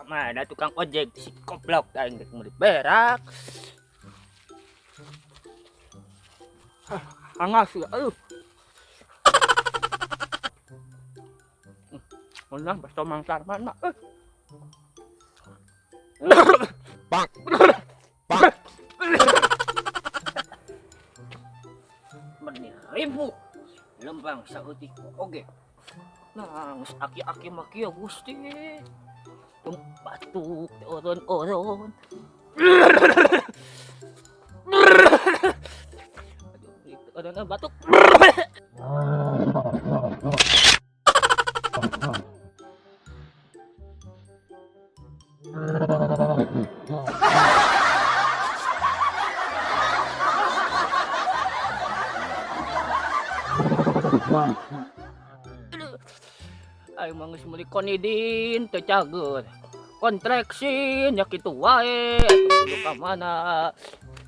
Mana tukang ojek si goblok aing rek meuli berak. Hangas ya, aduh. Mana bakso Mang Sarman mah. Bang. Bang. Meni ribu lembang saeutik oge. Nah, geus aki-aki mah kieu Gusti. Batuk oron-oron. Aduh, oron batuk. Ayo mah geus meuli konidin teu cager. Kontraksin ya kitu wae atuh kudu ka mana.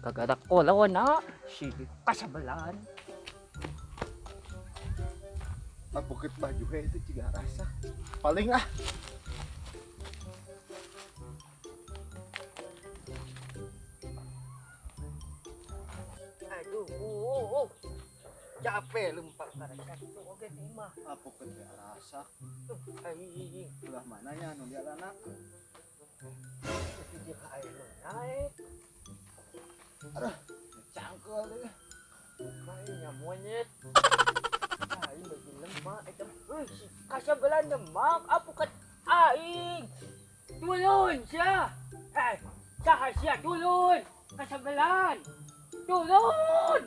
Kagara kolona si kasabelan. Ah, bukit baju he itu juga rasa. Paling ah. Aduh, capek lempar karena itu oge teh mah. Ah, bukit rasa. Ai, belah mananya nu dia anak? Itu ka air naik. Aduh, cangkel deh. Kayaknya monyet. Aing bagi lemak eta. Si kasabelan lemak apukat aing. Tulun sia. Saha sia tulun. Kasabelan. Tulun.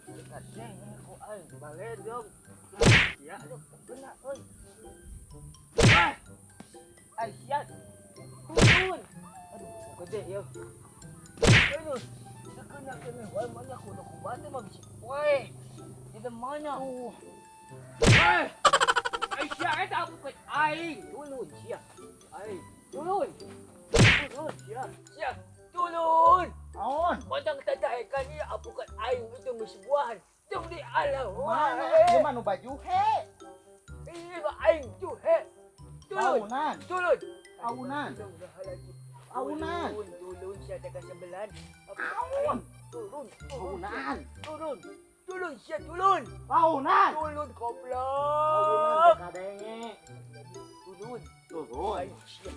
Kaseng ku aing baledog. Ya aduh kena euy. Ai sia. Tulun. Aduh, gede ya. Aduh. Kena kena wae mana kudu kumaha mah bisi poe. Di mana? Ai sia eta apukat aing. Tulun sia. Aing tulun. Tulun sia. Sia tulun. Aon. Padang tataekan ieu apukat aing itu geus buahan. Tong di alam. Mana? Ieu mah nu baju he. Ieu mah aing juhe. Tulun. Aunan. Tulun. Aunan. Aunan. Tulun sia teh kasebelan. Aun. Turun. Aunan. Turun. Tulun sia tulun. Aunan. Tulun goblok. Aunan kadenge. Tulun. Turun. Aing sia.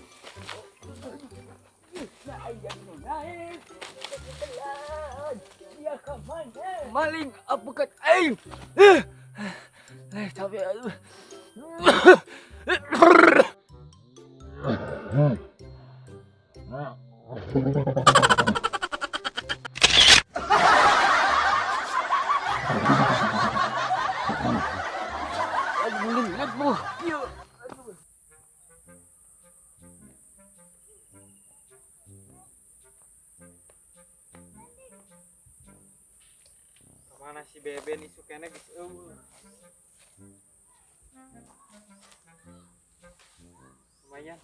Nah, aing jadi nu naik. Kasebelan. Sia ka mana? Maling apukat aing. Tapi aduh. Aduh, lihat bu. Aduh. Mana si Beben isu kene geus eueuh. Lumayan.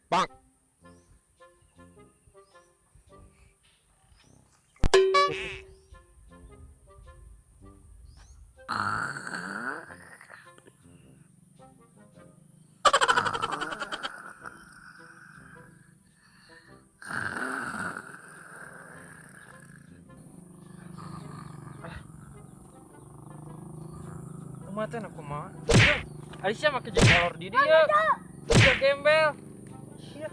Bang. Kumaha aku mah. Aisyah make jeung kolor di dieu. Sia gembel. Sia.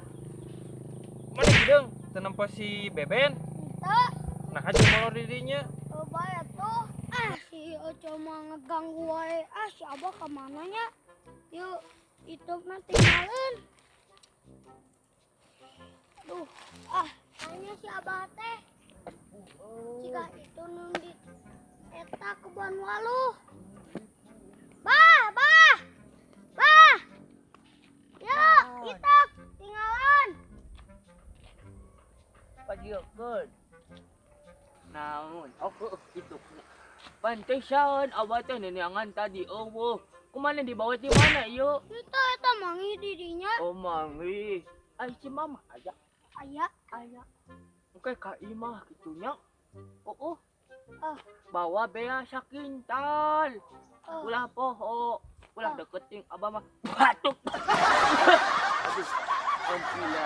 Mana hideung teu nempo si Beben? Henteu. Nah aja kolor di dinya. Oh bae tuh. Ah si Oco mah ngeganggu wae. Ah si Abah ka mana nya? Yuk itu mah tinggalin. Duh, ah tanya si Abah teh. Jika itu nun di eta kebon waluh. Bah, bah, bah. Yuk, kita tinggalan. Pagiokeun. Naon? Oh, itu. Pantesan abah teh neneangan tadi eueuh. Kumaha dibawa di mana ieu? Itu eta mangi di dinya. Oh, mangi. Ai si mama aya. Aya, aya. Engke ka imah kitu nya. Oh, oh. Ah. Bawa bea sakintal. Ah. Ulah poho, ulah deketin abah mah batuk. Aduh, ampula.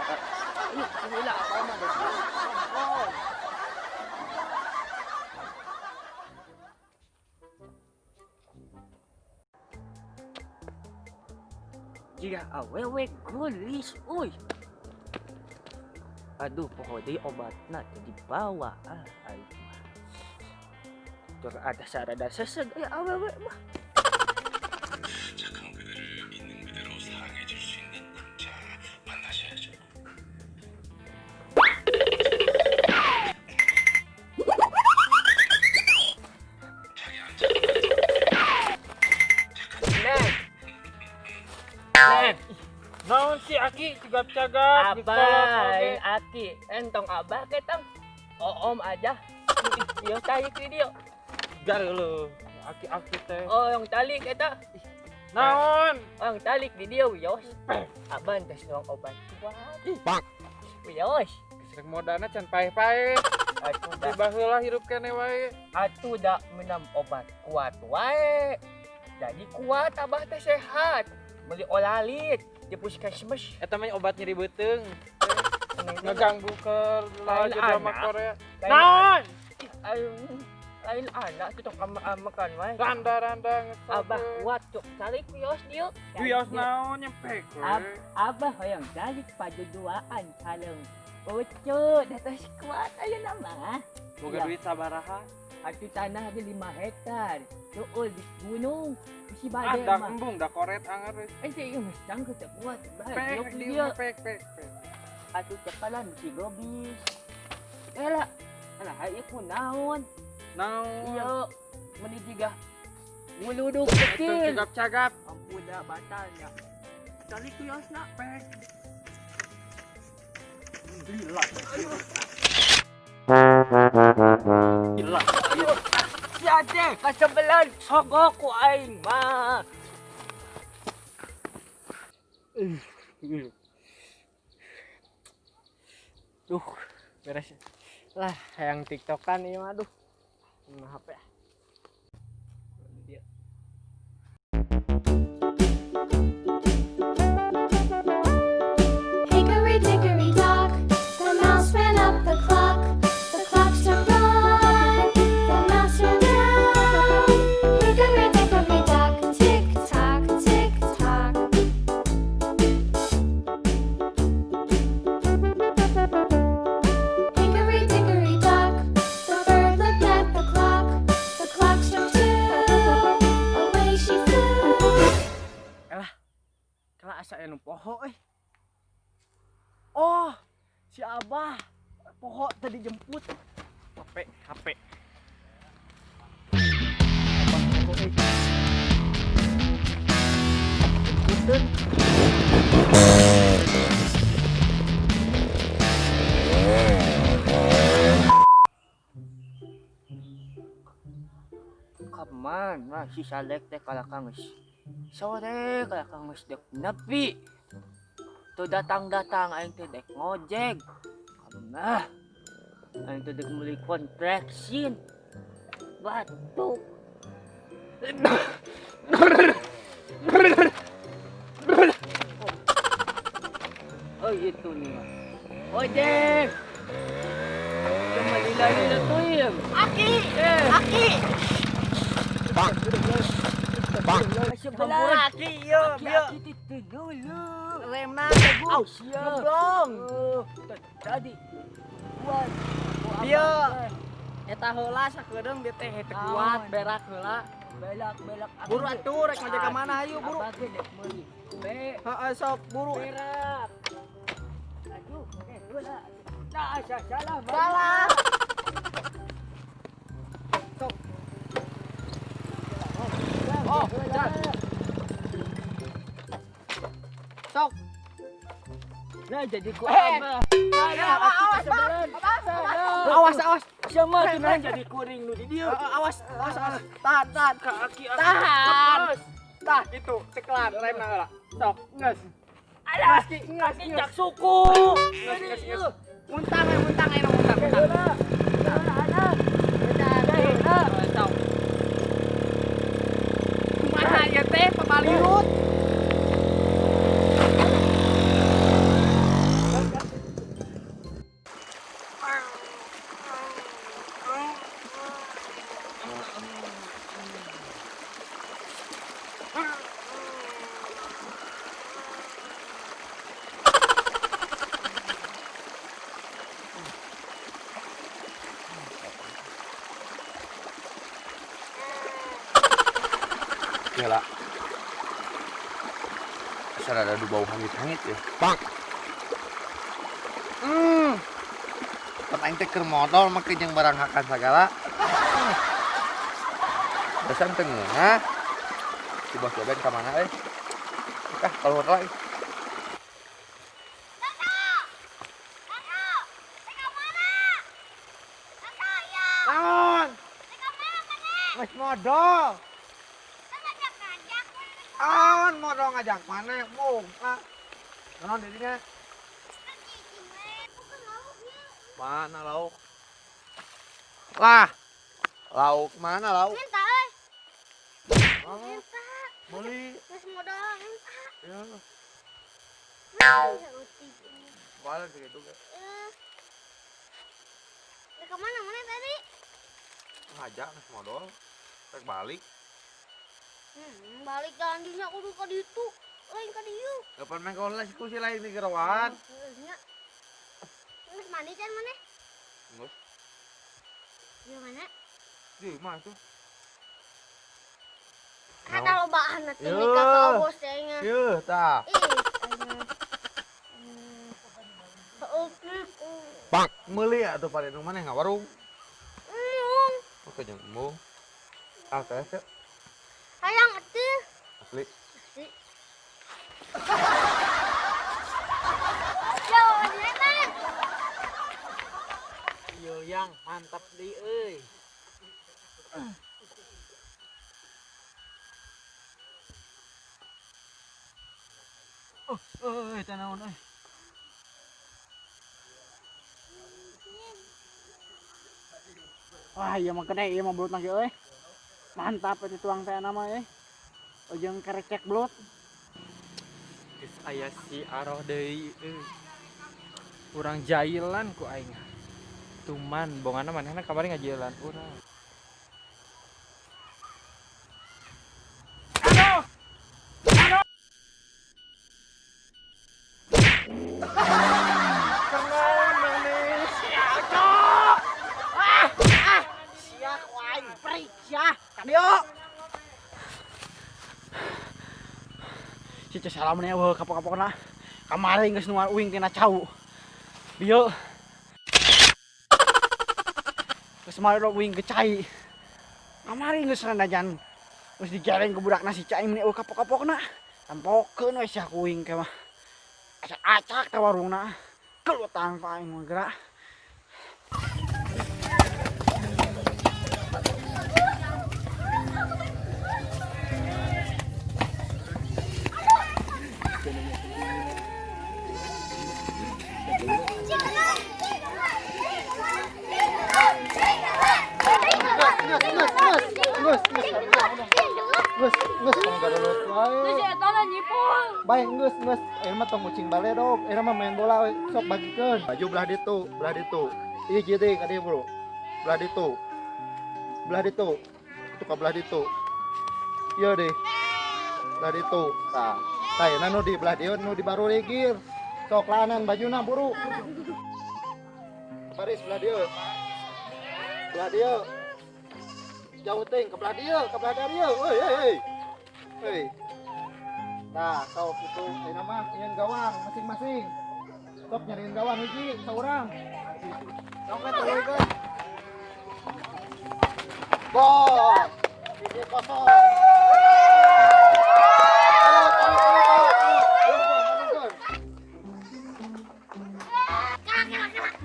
Ayo, heula abah mah deketin. Jika awewe gulis, uy. Aduh, poho deui obatna teh dibawa. Ah, aing mah. Tur ada sarada seseg aya awewe mah. 착한 그대를 있는 그대로 사랑해줄 수 있는 남자 만나셔야죠. 자기 안 착한 Neng. Neng. Naon si Aki cagap-cagap Abah, aing Aki, entong abah ketang. Oom aja. Ieu talik di dieu. Gar lu. Aki-aki teh. Oh, yang talik eta. Naon? Oh, yang talik di dieu wios. Abah teh nuang obat kuat. Wios. Geus modana can paeh-paeh. Atuh da, Baheula hirup keneh wae. atuh da menam obat kuat wae. Jadi kuat abah teh sehat. Beli olalit di puskesmas. Eta mah obat nyeri beuteung. Ngeganggu ke Lain laju drama anak. Korea. Lain Naon? Lain anak tuh tong ama-amakan wae. Randa-randa ngesok. Abah kuat cuk calik wios dieu. Wios naon nyempek we. Abah hoyong calik paduduaan caleng. Ucu, datos kuat ayeuna mah. Boga duit sabaraha? Atuh tanah ge 5 hektar. Tuul di gunung. Bisi bade Ah, da mah. embung da koret anger we. Eh, ieu geus cangkeut teu kuat. Bae, Pek diuk di dieu. pek pek pek. Atuh cepalan bisi gobis. Ela, alah ieu kunaon? Naon? Ieu meuni jiga nguluduk Itu kecil. cagap-cagap. Ampun dah batalnya. Calik wiosna. Pek. Gila. Gila. Si Aceh kasebelan sogok ku aing mah. Duh, beres. Lah, yang TikTokan ieu mah aduh. Nah, HP. Dia. Hickory dickory dock, the mouse ran up the clock. The clock struck one, the mouse ran down. Hickory dickory dock, tick tock, tick tock. Hickory dickory dock, the bird looked at the clock. The clock struck two, away she flew. Kala asa anu poho euy. Oh, si Abah poho tadi jemput. HP, HP. Abah poho euy. Jemputeun. Kamana si Salek teh kalakang geus. Sore kalakang geus dek nepi. Tuh datang-datang aing teh dek ngojek. Kamana? Aing teh dek meuli kontraksin. Batuk. Oh itu nih mah. Ojek. Cuma lila-lila tuh ya. Aki, Eh. Aki. Sebelah. Aki ieu, Aki aki teh teu dulu. Remna Au, siap. ngeblong. Oh, tadi kuat. Ieu. Eta heula sakedeung dia teh teu kuat Naon? berak heula. Belak belak. Buru atuh rek ngojek ka mana ayo buru. Abah ge dek meuli. Be, Heeh sok buru. berak. Aduh, eh heula. Nah, salah. Salah. Sok. Oh, jalan. Sok. Nah, jadi ku Eh. abah. Salah, awas, kesebelan. Salah. Awas, awas. Siapa tuh nah jadi kuring nu di dieu. Awas, awas, awas. Tahan, tahan. Kaki Tahan. Tah, gitu. Cekelan remna heula. Sok, geus. Alah, Geus, Ki, geus, geus. injak suku. Geus, geus, geus. Muntang, we, muntang, ayo muntang, muntang. Alah, alah. Muntang. Saha ieu teh pabaliut. Gila. Asal ada bau hangit-hangit ya. Bang. Pan aing teh keur modal make jeung barang hakan sagala. Dasar teu ngeunah. Si bos Beben ka mana euy? Ah, keluar lagi. Naon? Geus modal. An modal ngajak mana mung ah. Naon didinya? Mana lauk? Lah. Lauk mana lauk? Minta euy. Minta. Beli. Geus modal minta. Ya. Balik gitu ge. Ke mana mana tadi? Ngajak geus modal. Rek balik. Balik jalan dinya kudu ka ditu, lain ka dieu. Kapan meh koles ku si lain di gerawan. Heeh nya. Geus mandi can maneh? Geus. Di mana? Di imah tuh. Kata lobaan atuh nikah ka bos teh nya. Yeuh tah. Ih. Bang, meuli atuh pada nu maneh ngawarung. Embung. Oke jeung embung. Ah teh teh. Hayang atuh. Asli. Asli. Yo, man. Yo yang mantap deui euy. Oh, euy teh naon euy. Wah, ieu mah gede ieu mah belut lagi euy. Mantap itu tuang teh nama euy. Ujung kerecek belut. Geus aya si aroh deui euy. Urang jailan ku aing. Tuman bongana manehna kamari ngajailan urang. Aduh! Aduh! Kenon maneh si Aco. Ah, ah, sia ku aing prik sia. Ka dieu. Si salam nih eueuh kapok-kapokna. Kamari geus nu uing tina cau. Bieu. Geus mah uing ke cai. Kamari geus rendajan. Geus digereng ku budakna si cai meni eueuh kapok-kapokna. Tampokeun we sia ku uing ke mah. Acak-acak teh warungna. Kelutan pa aing mah geura. Bae geus geus ayeuna mah tong kucing baledog, ayeuna mah main bola we, sok bagikeun. Baju belah ditu, belah ditu. Ieu jadi ka dieu bro. Belah ditu. Belah ditu. Itu ka belah ditu. Ieu deh. Belah ditu. Tah. Tah ayeuna nu di belah dieu nu di baru regir. Sok laanan bajuna buru. Baris belah dieu. Belah dieu. Jauh teuing ke belah dieu, ke belah dieu. Euy euy. Euy. Nah, sok itu ayeuna mah nyieun gawang masing-masing. Sok nyariin gawang hiji saurang. Sok we tuluy. Gol. Hiji kosong.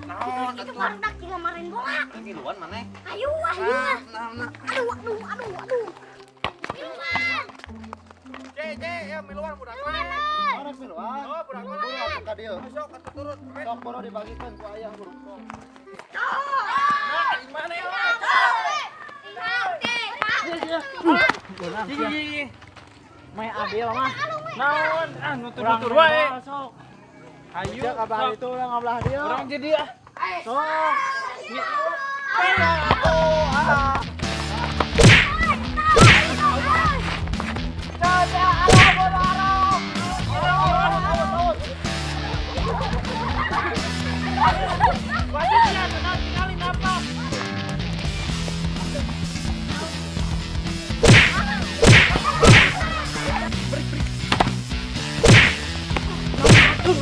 Naon atuh? Barudak juga marahin bola. Ngiluan maneh? Ayo, ayo. Aduh, aduh, aduh, aduh. Miluan. C, ya miluan budak mana? Mana miluan? Oh, budak mana? Buru ka dieu. Sok atuh turut. Sok boro dibagikeun ku ayah buru. Sok. Nah, di mana ya? Iya, iya. Main ambil mah. Naon ah nutur-nutur wae. Ayo ka itu urang ngabelah dieu. Urang jadi ah. Sok.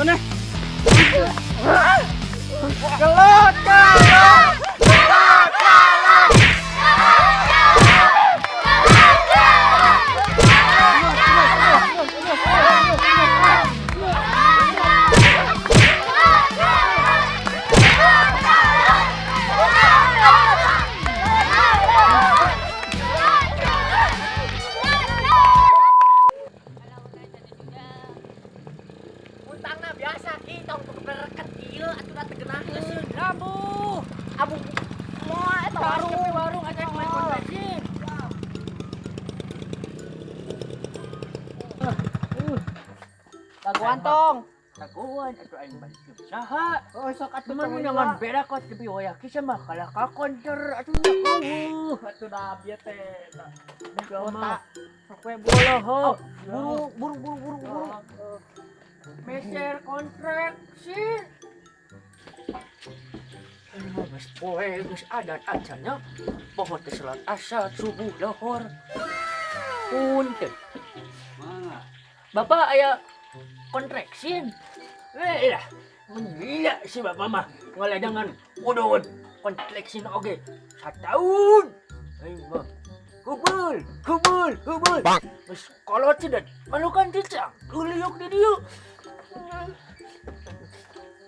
Mana? Kelot, kelot, kelot, kelot. Daguan tong. Daguan atuh aing balik saha. Oh sok atuh mangan beda kot lebih wayah kisah mah kalah ka konter atuh nya atuh da bieu teh. Kota. Sok we boloho. Buru buru buru buru buru. Meser kontraksi. Geus poe geus adat acannya. Poho teh salat asar subuh lohor. Punten. Bapak aya kontraksin. Lah, menggila si bapak mah ngaladangan udud kontraksin oge sataun. Aing mah hubul, hubul, hubul. Geus kolot cedet, malukan cicang, uliuk di dieu.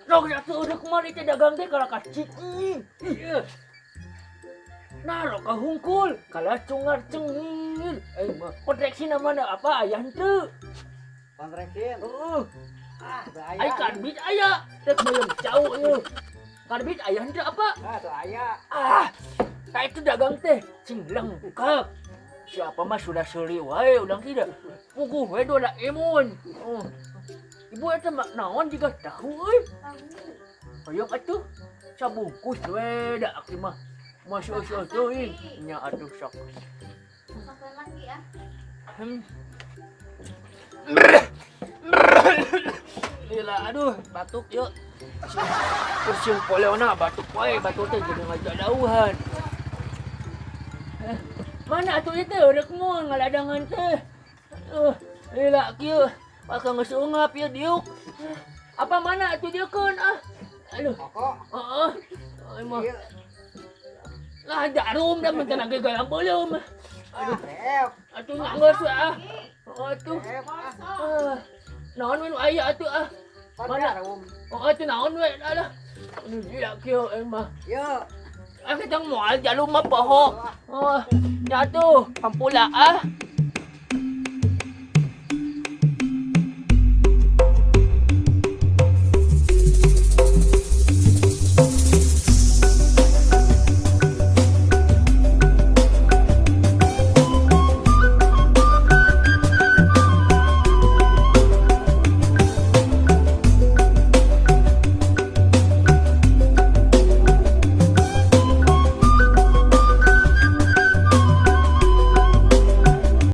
Rok atuh udah kemari teh dagang teh kalah ka cicing. Ieu. Nah, rok ka hungkul, kalah cungar cengir. Aing mah kontraksin mana apa aya henteu? Kontraksin. Heeh. Ah, bahaya. Ai karbit aya, rek belum jauh ieu. Karbit aya henteu apa? Ah, tuh aya. Ah, ka itu dagang teh cing lengkap. Siapa mah sudah seuli wae udang tidak. Puguh we dola emun. Oh. Ibu eta mah naon jiga tahu euy. Hoyong atuh sabungkus we da aki mah. Masuk teuing nya atuh sok. Sampai lagi ya. Lila aduh batuk yuk. Kursi poleona batuk wae batuk teh jadi ngajadauhan. Mana atuh ieu teh rek mun ngaladangan teh. Lila kieu bakal geus ungap ieu diuk. Apa mana atuh dieukeun ah. Aduh. Heeh. Mah. Lah jarum dah mun teh gaya belum. Aduh. Atuh geus ah. Atuh. Naon we nu aya atuh ah. Mana? Oh atuh naon we alah. Anu dia kieu aing mah. Yo. Ah kitang moal jalum mah poho. Oh, nya atuh pampula ah.